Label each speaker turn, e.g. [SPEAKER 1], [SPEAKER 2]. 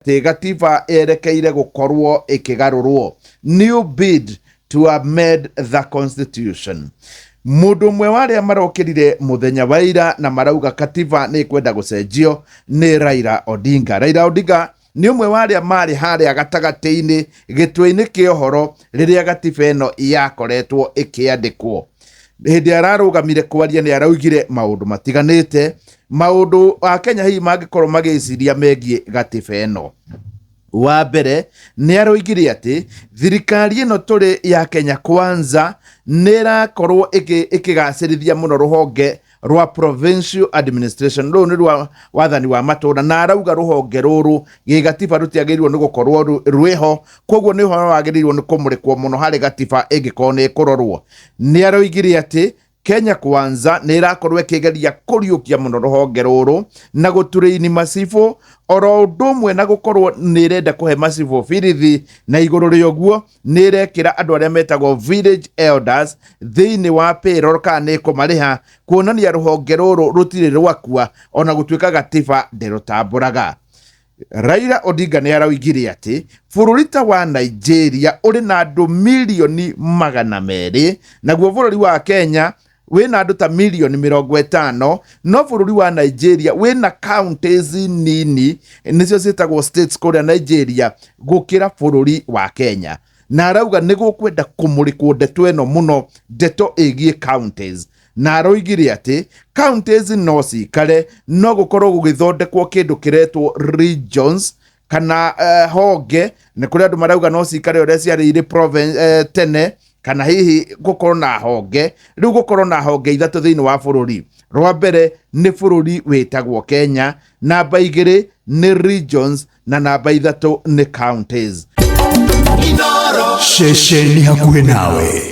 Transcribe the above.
[SPEAKER 1] Atĩ gatiba yerekeire gũkorwo ĩkĩgarũrwo, new bid to amend the constitution. Mũndũ ũmwe wa arĩa marokĩrire mũthenya wa ira na marauga katiba nĩ ĩkwenda gũcenjio nĩ Raila Odinga. Raila Odinga nĩ ũmwe wa arĩa marĩ harĩa gatagatĩ-inĩ gĩtwe-inĩ kĩa ũhoro rĩrĩa gatiba ĩno yakoretwo ĩkĩandĩkwo. Hĩndĩ ararũgamire kwaria nĩ araugire maũndũ matiganĩte, maũndũ Akenya hihi mangĩkorwo magĩciria megiĩ gatiba ĩno. Wa mbere nĩ aroigire atĩ thirikari ĩno tũrĩ ya Kenya Kwanza nĩ ĩrakorwo ĩkĩgacĩrithia mũno rũhonge rwa provincial administration, rũrũ nĩ rwa wathani wa matũra, na arauga rũhonge rũrũ gĩgatiba rũtiagĩrĩirwo nĩ gũkorwo rwĩho, koguo nĩ ũhoro wagĩrĩirwo nĩ kũmũrĩkwo mũno harĩ gatiba ĩngĩkorwo nĩ ĩkũrorwo. Nĩ aroigire atĩ Kenya Kwanza nĩ ĩrakorwo ĩkĩgeria kũriũkia mũno rũhonge rũrũ na gũtũrĩini macibũ, oro ũndũ ũmwe na gũkorwo nĩ ĩrenda kũhe macibũ birithi, na igũrũ rĩa ũguo nĩ ĩrekĩra andũ arĩa metagwo village elders thĩinĩ wa payroll kana nĩ ĩkũmarĩha, kuonania rũhonge rũrũ rũtirĩ rwakua ona gũtuĩka gatiba ndĩrũtambũraga. Raila Odinga nĩ aroigire atĩ bũrũri ta wa Nigeria ũrĩ na andũ mirioni 200, naguo bũrũri wa Kenya wĩna andũ ta mirioni 50, no bũrũri wa Nigeria wĩna counties nini, nĩcio ciĩtagwo states kũrĩa Nigeria, gũkĩra bũrũri wa Kenya. Na arauga nĩ gũkwenda kũmũrĩkwo ndeto ĩno mũno, ndeto ĩgiĩ counties. Na aroigire atĩ counties no cikare, no gũkorwo gũgĩthondekwo kĩndũ kĩretwo regions kana honge. Nĩ kũrĩ andũ marauga no cikare ũrĩa ciarĩ irĩ province tene, kana hihi gũkorwo na honge. Rĩu gũkorwo na honge ithatũ thĩinĩ wa bũrũri. Rwa mbere nĩ bũrũri wĩtagwo Kenya, namba 2 nĩ regions, na namba 3 nĩ counties.
[SPEAKER 2] Ceceni hakuhĩ nawe.